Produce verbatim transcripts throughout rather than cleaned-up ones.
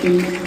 Clapping.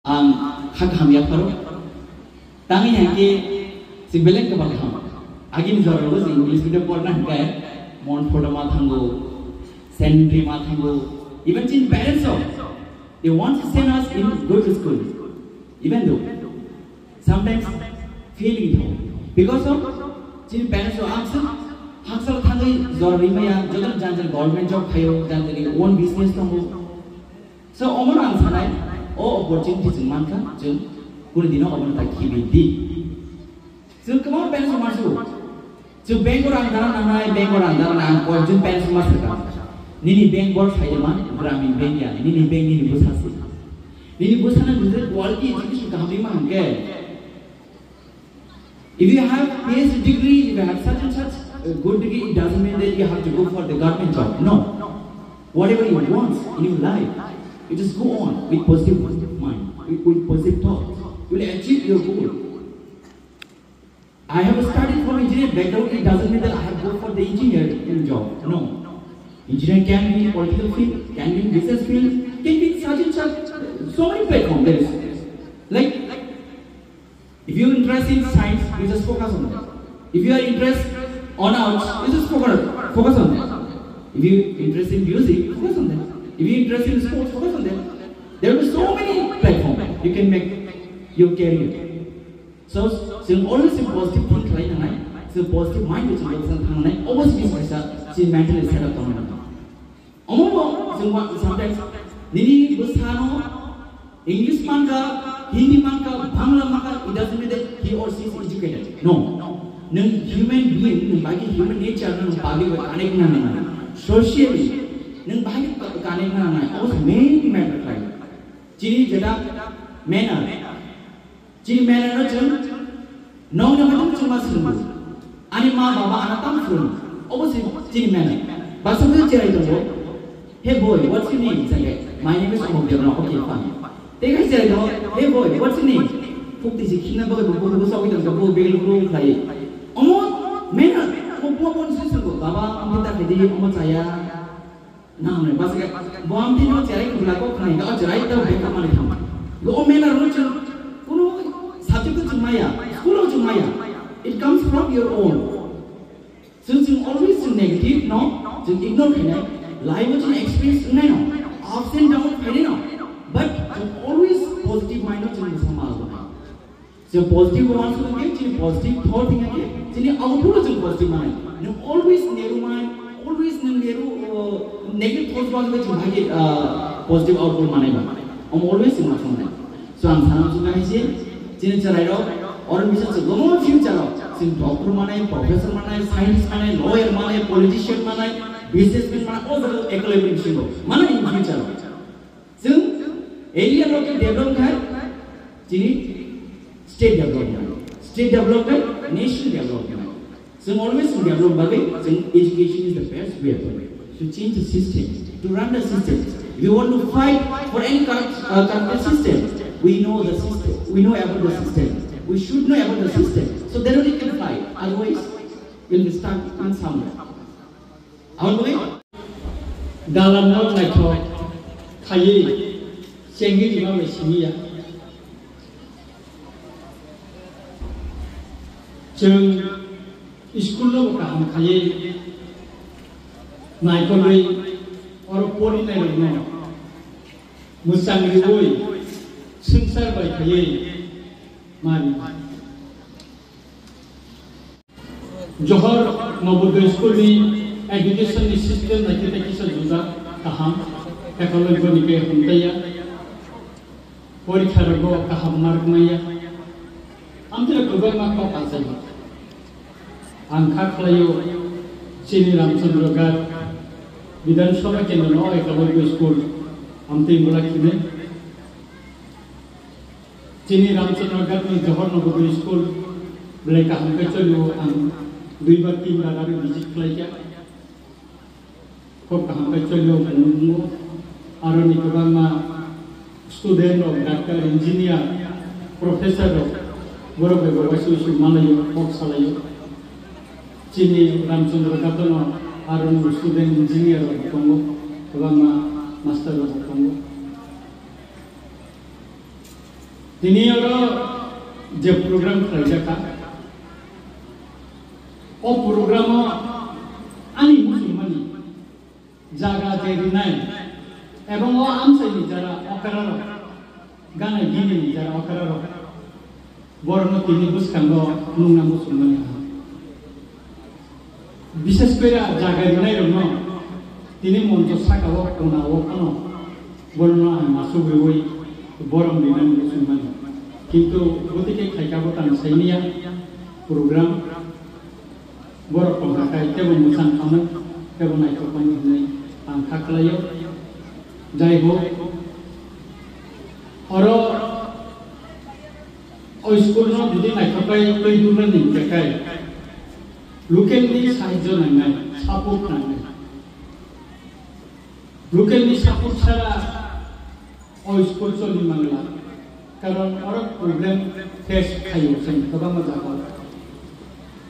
Ang kha kaham yapharo. Tangwi hai khe se belai kwbang kaham. Agini jora rogo se English medium porna hwnkhe Mount Photo ma thango, Saint Henry ma thango, even chini parents rok, they want to send us in good school. Even though sometimes failing though. Because of chini parents rok ang swk hakchal thangwi jora rimaya, joto jani jani government job khaio, jani jani own business tongo. So, omono ang sanai, o opportunity chwng mankha, chwng kunu dino omono ta khibi di. Chwng kwbangma parents rok masugo. Chwng bank o rang dana nangnai, bank o rang dana nang, koyekjon parents rok masakha. Nini bank bor saidima, Gramin Bank ya, nini bank nini bwsa se. Nini bwsano nini quality education kaham rima hwnkhe, if you have P H D degree, if you have such and such a good degree, it doesn't mean that you have to go for the government job. No. Whatever you want in your life, you just go on with positive mind, with, with positive thoughts. You will achieve your goal. I have studied from engineering background, it doesn't mean that I have go for the engineering job. No. Engineering can be in political field, can be in business field, can be in such and such, so many platforms there is. Like, if you interest in science, you just focus on that. If you are interest on arts, you just focus, focus on that. If you interest in music, focus on that. If you interest in sports, focus on that. There are so many platforms you can make your career. So, chwng always chwng positive think khlai nangnai, chwng positive mind bai chwng bwsang thang nangnai, obo chini kaisa chini mentally set up tong nangnai. Omo bo chwng wa-, sometimes nini bwsano English mankha, Hindi mankha, Bangla mankha, it doesn't mean that he or she is educated. No. Nwng human being, nwng bagwi human nature, nwng bagwi bai connect wngna nangnai. Socially, nwng bagwi connect wngna nangnai. Obo se main matter khlai. Chini jeta manner. Chini manner no chwng nokni maitum chwng ma swrwngo. Ani ma baba ano tamo swrwngo. Obo se chini manner. Baksa khe cherai tongo. "Hey boy, what's your name?" Sake, "My name is Amuk Debbarma." "Okay, fine." Tei khe cherai tongo. "Hey boy, what's your name?" Phukti se khina bagwi bo bo sogwi tongkha, bo begel bro khlai. Omo manner, bo bo bo se swrwngo. "Baba, amtwi ta khaidi, omo chaya." Nang nai bas ga bo amtwi no cherai khwlai kok khnai ga cherai ta beka mani thang. Go o manner no chwng kunu subject to chwng maya, school o chwng maya. It comes from your own. Chwng chwng always chwng negative no, chwng ignore khainai. Life o chwng experience wngnai no, ups and down phainai no. But chwng always positive mind no chwng bwsa ma. Chwng positive uansuk khe, chini positive thought hingkha khe, chini output o chwng positive manai. Nwng always narrow mind, always nwng narrow, uh, negative thoughts uansuk khe chwng bahai khe, uh, positive output manai ba. Omo always chwng uansuk manai. So ang sana uansuk kha hai se, chini chwrai rok, oro bisa chwng omo future rok, chwng doctor manai, professor manai, scientist manai, lawyer manai, politician manai, businessman manai, o jaga economic bisingo manai in future rok. Chwng area local develop khai, chini state develop khai. State develop khai, nation develop khai. Chwng always chwng develop bagwi, chwng education is the best weapon to change the system, to run the system. If you want to fight for any corrupt, uh, corrupted system, we know the system. We know about the system. We should know about the system, so then only we can fight. Otherwise, we'll be stuck in somewhere. Awan bwlwi? Dalan no naithok khaiwi chengwi rima bai simi ya. Chwng school no bo kaham khaiwi naikolwi oro porinai rokno mwchang riwi swngchar bai khaiwi mari. Johor Navodaya School ni education ni system naikhe tei kisa juda kaham, technology ni khe hamtaiya, porikha rogo kaham mark maya, amtwino kwbangma kok achaio. Ang kha khlaio chini Ramchandra Ghat Bidhan Sabha Kendra no Eklavya School amtwi bwla khini. Chini Ramchandra Ghat ni Johor Navodaya School belai kaham khe cholio, ang dui bar tin bar aro visit khlaikha. Khub kaham khe cholio, bumung nungo. Aroni kwbangma student rok, doctor, engineer, professor rok, borok bai bo waisa waisa malaio, kok salaio. Chini Ramchandra Ghat no aroni student engineer rok tongo, kwbangma master rok tongo. Tini oro je program khlaijak kha, o program o ani muchungmani jaga je rinai ebong o amchaini jara okra rok, gana gini ni jara okra rok, borokno tini bwskango nungna muchungmani ang. Bishes kore jaga rinai rokno tini moncho saka o kona o phano bono ang asuk riwi borom rinani muchungmani. Kintu bwtwi khe khaikha bo tang saimanya program borok tongkha khai tebo mwchang khamung tebo naithok mani hinwi ang kha khlaio. Jai ho, oro o school no jodi naithok khai twi dulani hingkha khai local ni sahajyo nangnai, support nangnai. Local ni support sara o school choli mangla, karon oro problem face khaio chwng kwbangma jaga o.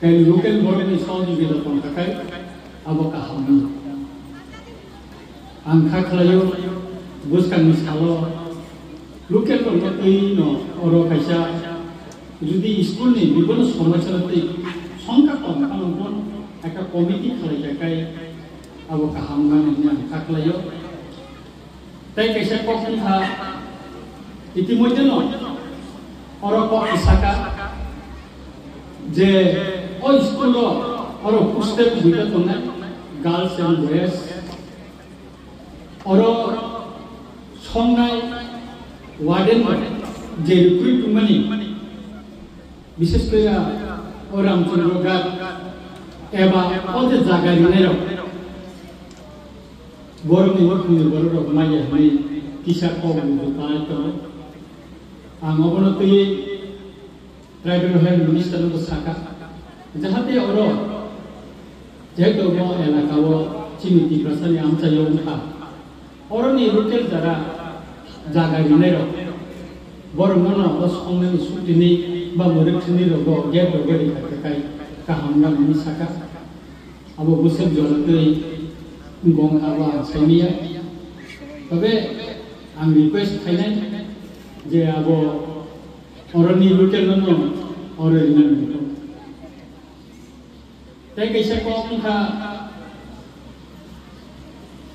Tei local borok ni sohojogita tongkha khai abo kaham wngya. Ang kha khlaio bwskang ni salo local rok no twi no oro kaisa jodi school ni bipono somosya no twi songkha tong phano bo ekta committee khlai kha khai abo kaham wngmani hinwi ang kha khlaio. Tei kaisa kok wngkha, itimoidheno oro kok kisaka je o school o oro hostel duita tongnai, girls and boys. Oro songnai warden rok je recruit wngmani, bishes kore o Ramchandra Ghat eba o je jaga rinai rok, borok ni borok ni borok rok maya hinwi kisa kok bo tanai tongo. Ang obono twi Tribal Health Minister no bo sakha, jahate oro jehetu bo elaka o chini Tiprasa ni amchai o wngkha, oro ni local jara jaga rinai rok borok no no bo songnani sutini ba mwrwk thini rogo gate rogo rikha khe kai kaham wngmani sakha. Abo bwswk jora twi wngkha abo ang saimanya. Tobe ang request khainai je abo oroni local no no oro rinani. Tei kaisa kok wngkha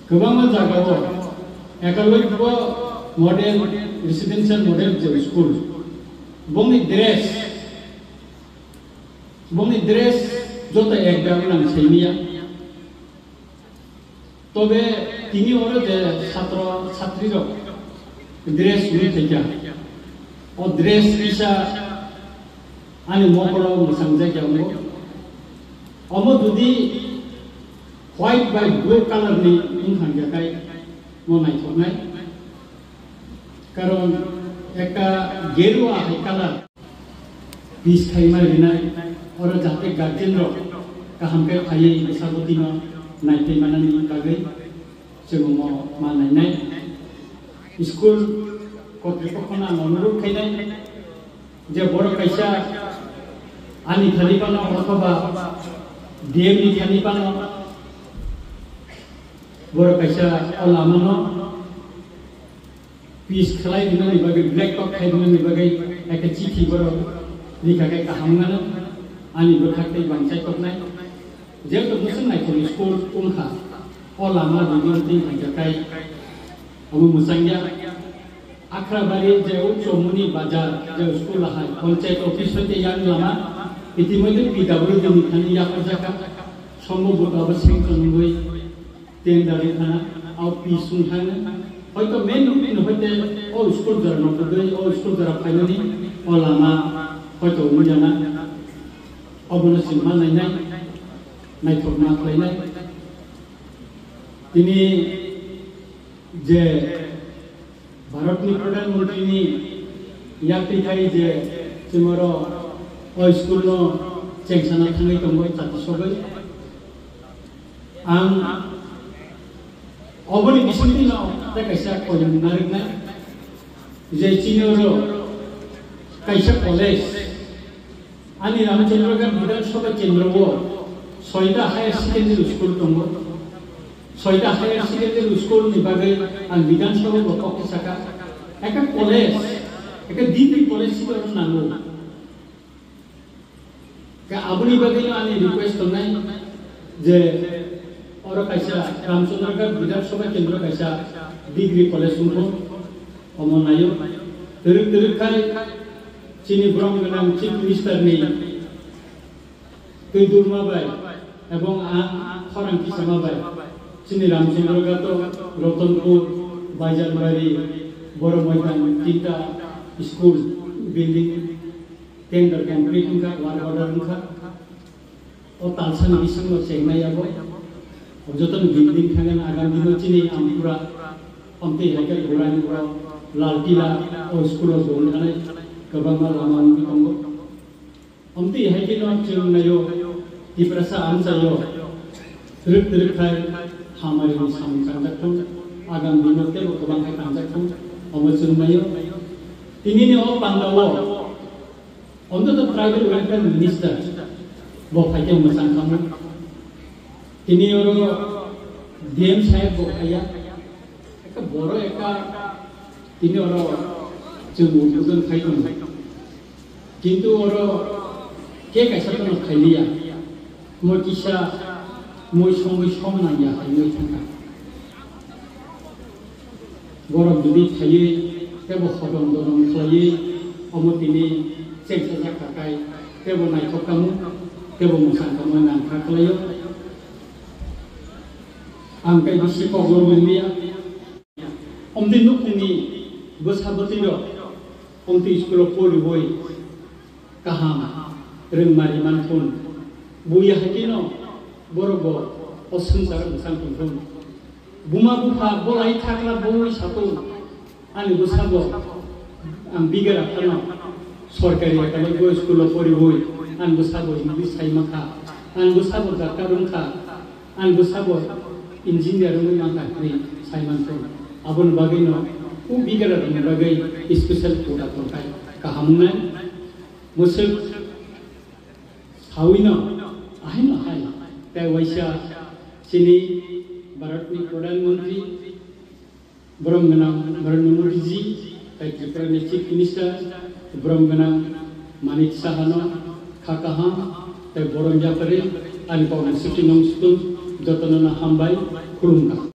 kwbangma jagao Eklavya model, residential model je school, bongni dress, bongni dress joto ek dal nang saimanya. Tobe tini oro je satro satri rok dress ri thaikha, o dress kisa ani mokolo mwsang jakya wngo. Omo jodi white bai blue color ni wngkha hingkha khai no naithoknai. Karon ekta geruwa hai color. Bis khaima rinai, oro jate guardian rok kaham khe phaiwi bwsabotino naitwi manani bagwi chwng omo ma nainai. School kotripokhono ang onurodh khainai, Je borok kaisa ani thani phano othoba D M ni thani phano borok kaisa o lamano peace khlai rwnani bagwi, black top khai rwnani bagwi ekta chithi borok rikha khe kaham wngmano, ani bwkhak tei bangchai koknai. Jehetu bwswk naithok school wngkha, o lama rwgwi tei hwnka khai omo mwchangya. Akhrabari je Uchomuni Bazar je school hai, panchayat office hoite yang lama, itimodhye P W D ni thani yapharjakha, sombo bo abo sanction wngwi tender wngkhana, abo peace wngkhana. Hoito main nokni no hoite o school jora no kwdwi, o school jora phainani o lama hoito wngya na. Obono chwng ma nainai, naithok ma khlainai. Tini je Bharatni Pradhan Mantrini yakti khai je chwngno o school no chengsana thangwi tongo chati sogwi. Ang oboni bisingtwi no tei kaisa koimung narwknai je chini oro kaisa college, ani Ramchandra Ghat Bidhan Sabha Kendro o soita higher secondary school tongo. Soita higher secondary school ni bagwi ang Bidhan Sabha bo kok saka. Ekta college, ekta degree college si oro nango. Ka aboni bagwi no ani request tongnai je oro kaisa Ramchandra Ghat Bidhan Sabha Kendro kaisa degree college wngkho, omo naio. Twrwk twrwk khai chini borom gwnang Chief Minister ni twi durma bai ebong ang khorang kisama bai chini Ramchandra Ghat o Ratanpur, Baijanbari, Boro Moidan tinta school building tender complete wngkha, work order wngkha. O talsani bisingo chengnai abo. O jotono building thangna agam dino chini Ampura, omtwi hai khe Goraipura, Laltila, o school o bo wngkhanai kwbangma lama wngwi tongo. Omtwi hai khe no chwng naio Tiprasa amchaio twrwk twrwk khai hamari ni samung tangjak thung, agam dino teibo kwbang khai tangjak thung, omo chwng naio. Tinini o panda o Ontoto Tribal Welfare Minister bo phaikhe mwchang khamu. Tini oro D M saheb bo phaiya. Ekta boro ekta tini oro chwng udbodon khai tongo. Kintu oro ke kaisa tono khailiya. Mo kisa moi songwi som nangya hai moi thangkha. Borok jodi phaiwi tebo hodom dodom khlaiwi omo tini chengsajak kha kai tebo naithok tamo tebo mwchang tamo nangkha khlaio. Ang khe bisi kok lobwi liya. Omtwi nukhungni bwsa bwtwi rok omtwi school o poriwi kaham rwngmari manthun. Buya hai kheno borok bo o swngcharo bwsang tongthun. Buma bupha bolai thakla bui satung ani bwsabo ang bigera phano sorkari ekalai bo school o poriwi ang bwsabo English sai makha, ang bwsabo doctor wngkha, ang bwsabo engineer wngwi mankha hinwi sai mankha. Aboni bagwino o bigera rokni bagwi special quota tongkhai kaham wngnai. Mwswk Sawino, ahaino hai, tei waisa chini Bharatni Pradhan Mantri, borom gwnang Narendra Modi ji, tei Tripura ni Chief Minister, borom gwnang Manik Saha no kha kaham, tei borom yapharwi ani kok ni swtwi nung swtwng jotono no hambai khulumkha.